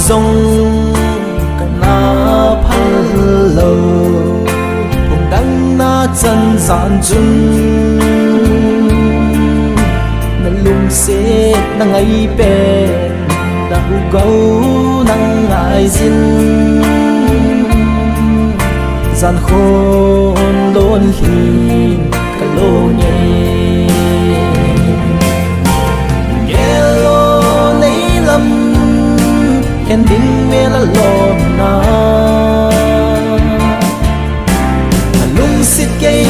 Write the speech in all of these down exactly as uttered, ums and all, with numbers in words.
Jong kana phal lou, phung dang na chan jan chun, na lungset na ngai pen, na u gou na ngai jin, jan khon lon lhin ka lo nge. Gel lo nei lam, khen ding mel a lom na. A lungset kei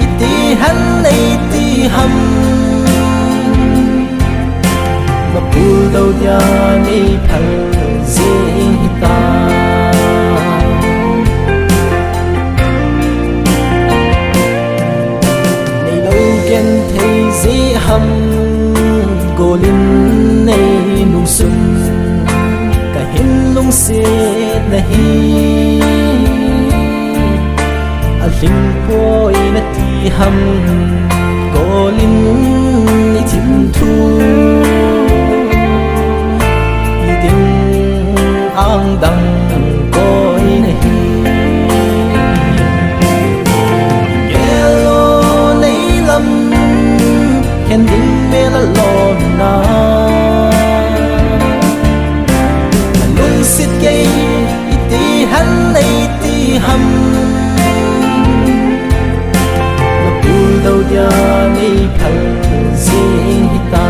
iti han nei ti ham. Na pul do dia nei phal jing hita. Nei lo ken thei ji ham, golin nei nung sum ka hin lungset na hi. A hling poi na ti ham, golin i thim thu. I ding ang dang koi na hi. Gel lo nei lam, khen ding mel a lom na. A lungset kei iti han nei ti ham. Na pul do dia nei phal jing hita.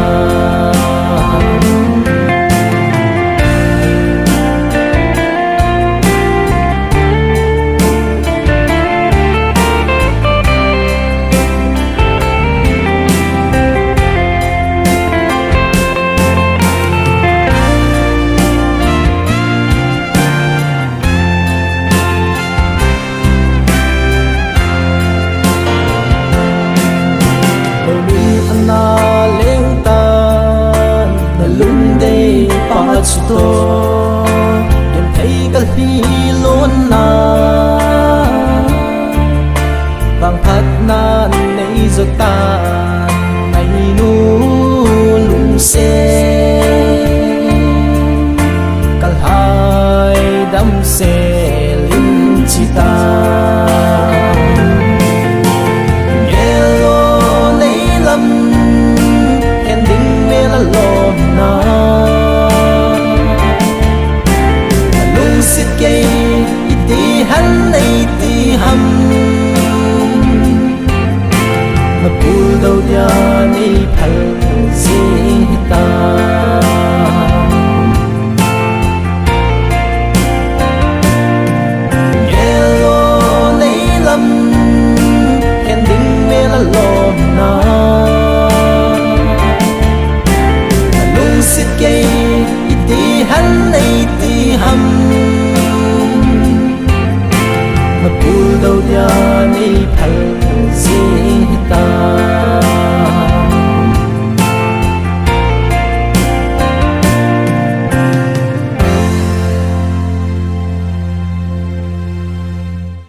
Lo min ana leng tan, na lungdei pa chu to, ken thei ka hi lon na. Vangphatna nei jo ta, nei nu lungset. Ka lhai dam sel in chi ta. Gel lo nei lam, khen ding mel a lom na. A lungset kei iti han nei ti ham. Na pul do dia nei phal